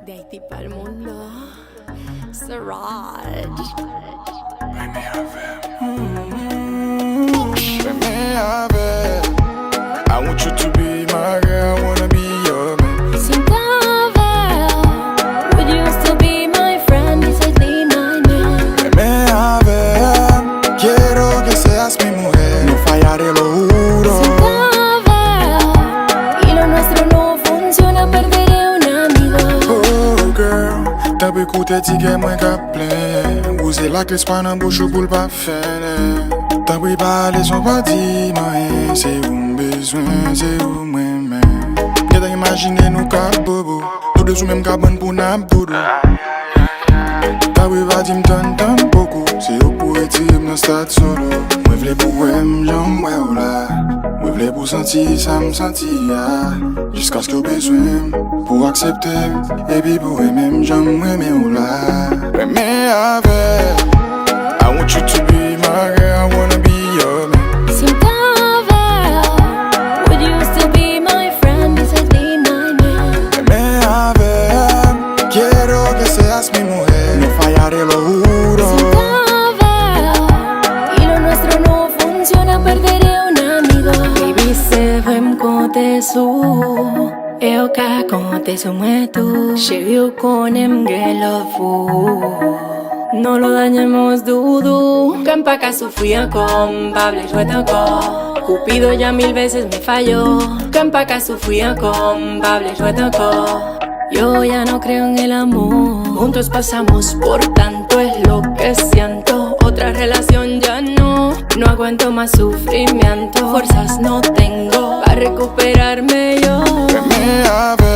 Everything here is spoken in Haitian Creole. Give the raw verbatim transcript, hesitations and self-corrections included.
D'Haïti pa'l mundo, Saraj. Renmen avè. I want you to be my girl, I wanna be your man. Si m t avè w, would you still be my friend? Besides be my man. Renmen avè. Quiero que seas mi mujer. No fallaré lo juro. Si m t avè w, y lo nuestro no funciona, perderé un amigo. Oh girl, tanpri koute ti kè mwen k ap plenyen. Ou se lak lespwa nan bouch ou pou l pa fennen. Tanpri pa ale san w pa di m anyen. Se ou m bezwen, se ou m renmen. Gentan imajine nou k ap bobo. Nou de sou menm kabann pou n ap dodo. Tanpri pa di m tann tann poko. Se ou k pou retire m nan stad solo. Mwen vle pou w wè m jan m wè w la. Mwen vle pou w santi sa m santi a. Jiskaske w bezwen m pou w aksepte m. Epi pou w renmen m jan m renmen w la. Renmen avè. I want you to be my girl, I wanna be your man. Si m t avè w, would you still be my friend? Besides be my man. Renmen avè. Quiero que seas mi mujer. No fallaré lo juro. Si m t avè w, y lo nuestro no funciona, perderé un amigo. Baby, se vre m konte sou ou. E w ka konte sou mwen tou. Cheri, w konnen m gen love pou ou. No lo dañemos, doudou. Kè m pa ka soufri ankò, m pa vle jwèt ankò. Cupido ya mil veces me falló. Kè m pa ka soufri ankò, m pa vle jwèt ankò. Yo ya no creo en el amor. Juntos pasamos por tanto, es lo que siento. Otra relación ya no. No aguanto más sufrimiento. Fuerzas no tengo para recuperarme yo. Renmen avè.